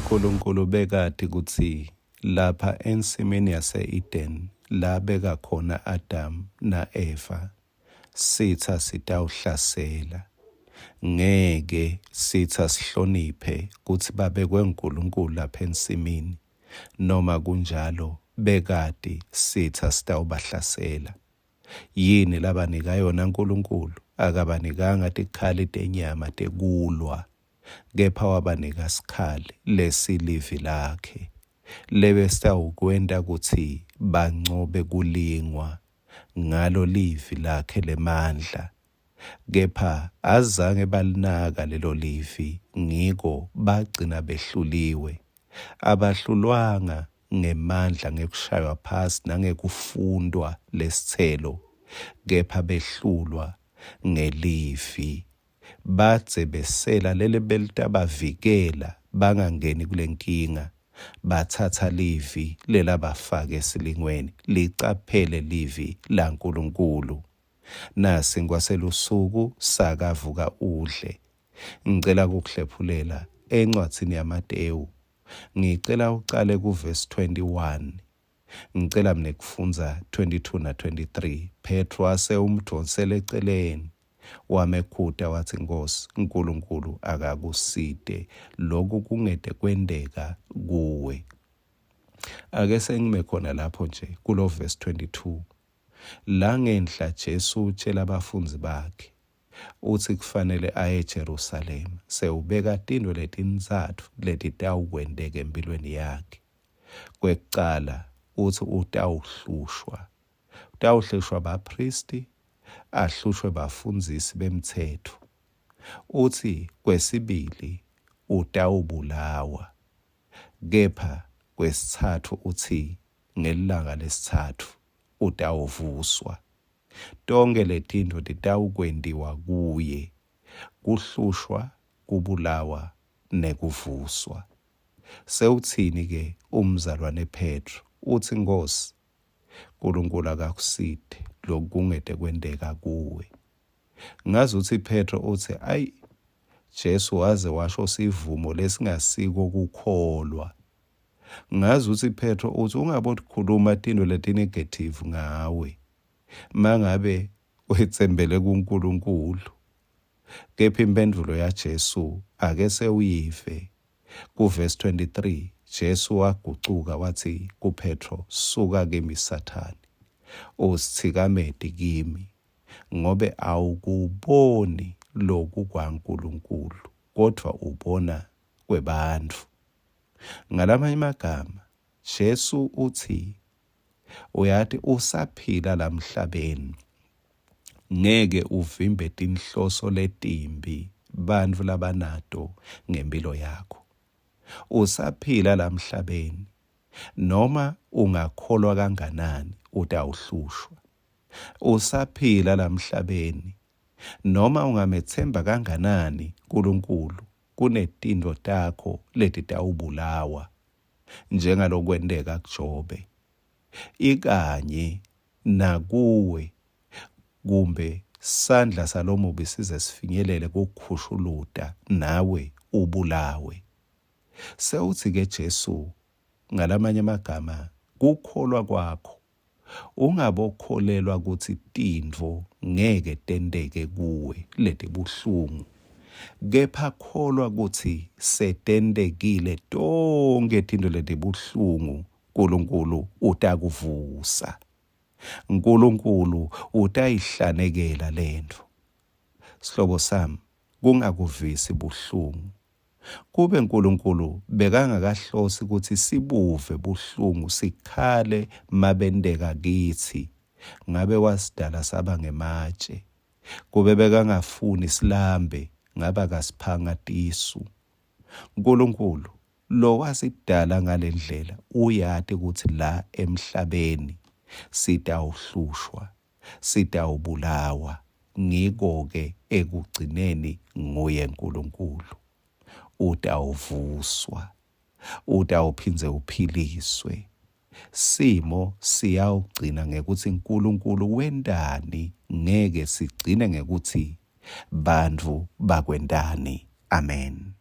Nkulunkulu bekati kutsi lapha ensimini yase-Eden labeka khona Adam na-Eva, sitsa sitawuhlasela. Ngeke sitsa sihloniphe kutsi babekwe nguNkulunkulu lapha ensimini, noma kunjalo bekati sitsa sitawubahlasela. Yini labanika yona Nkulunkulu? Akabanikanga tikhali tenyama tekulwa, kepha wabanika sikhali lesilivi lakhe, lebesitawukwenta kutsi bancobe kulingwa ngalo livi lakhe lemandla. Kepha azange balinaka lelo livi, ngiko bagcina behluliwe. Abahlulwanga ngemandla ngekushaywa phasi nangekufuntwa lesitselo, kepha behlulwa ngelivi. Badze besela leli belitabavikela bangangeni kulenkinga, batsatsa livi lelabafaka esilingweni. Licaphele livi laNkulunkulu. Nasinkwa selusuku sakavuka udle. Ngicela kukuhlephulela encwadzini yaMatewu Ngicela ucale kuvesi 21. Ngicela mine kufundza 22 na 23. Petro wase umdvonsela eceleni. Wamekhuta watsi, Nkhosi, Nkulunkulu akakusite, loku kungete kwenteka kuwe. Ake sengime khona lapho nje kulo verse 22. La ngenhla Jesu utjela bafundzi bakhe Utsi kufanele aye eJerusalema. Sewubeka tintfo letintsatfu letitawukwenteka emphilweni yakhe. Kwekucala, utsi utawuhlushwa. Utawuhlushwa baphristi, ahlushwe bafundzisi bemtsetfo. Utsi kwesibili, utawubulawa. Kepha kwesitsatfu utsi ngelilanga lesitsatfu utawuvuswa. Tonkhe letintfo titawukwentiwa kuye, kuhlushwa, kubulawa nekuvuswa. Sewutsini-ke umzalwane Phetro? Utsi, Nkhosi, Nkulunkulu akakusite, loku kungete kwenteka kuwe. Ngazutsi Phetro utsi, Ayi, Jesu waze washo sivumo lesingasiko kukholwa. Ngazutsi Phetro utsi ungabotikhuluma tintfo letinegative ngawe. Mangabe wetsembele kuNkulunkulu. Kepha imphendvulo yaJesu ake sewuyive. Kuvesi 23 Jesu wagucuka watsi kuPhetro, Suka kimi Sathane. Usithikameti kimi, ngobe awukuboni loku kwaNkulunkulu, kodvwa ubona kwebantfu. Ngalamanye emagama, Jesu utsi, Uyati usaphila lamhlabeni ngeke uvimbe tinhloso letimbi bantfu labanato ngempilo yakho. Usaphila lamhlabeni noma ungakholwa kanganani utawuhlushwa. Usaphila lamhlabeni noma ungametsemba kanganani Nkulunkulu kunetintfo takho letitawubulawa njengalokwenteka kuJobe, ikanye nakuwe, kumbe sandla salomubi size sifinyelele kukukhushuluta nawe ubulawe. Sewutsi-ke Jesu, ngalamanye emagama, kukholwa kwakho Ungabokholelwa kutsi tintfo ngeke tenteke kuwe letibuhlungu, kepha kholwa kutsi setentekile tonkhe tintfo letibuhlungu, Nkulunkulu utakuvusa. Nkulunkulu utayihlanekela lentfo. Sihlobo sami, kungakuvisi buhlungu Kube Nkulunkulu bekangakahlosi kutsi sibuve buhlungu sikhale mabenteka kitsi, ngabe wasidala saba ngematje. Kube bekangafuni silambe, ngabe akasiphanga tisu. Nkulunkulu lowasidala ngalendlela uyati kutsi la emhlabeni sitawuhlushwa sitawubulawa, ngiko-ke ekugcineni nguye Nkulunkulu. Utawuvuswa, utawuphindze uphiliswe. Simo siyawugcina ngekutsi Nkulunkulu wentani, ngeke sigcine ngekutsi bantfu bakwentani. Amen.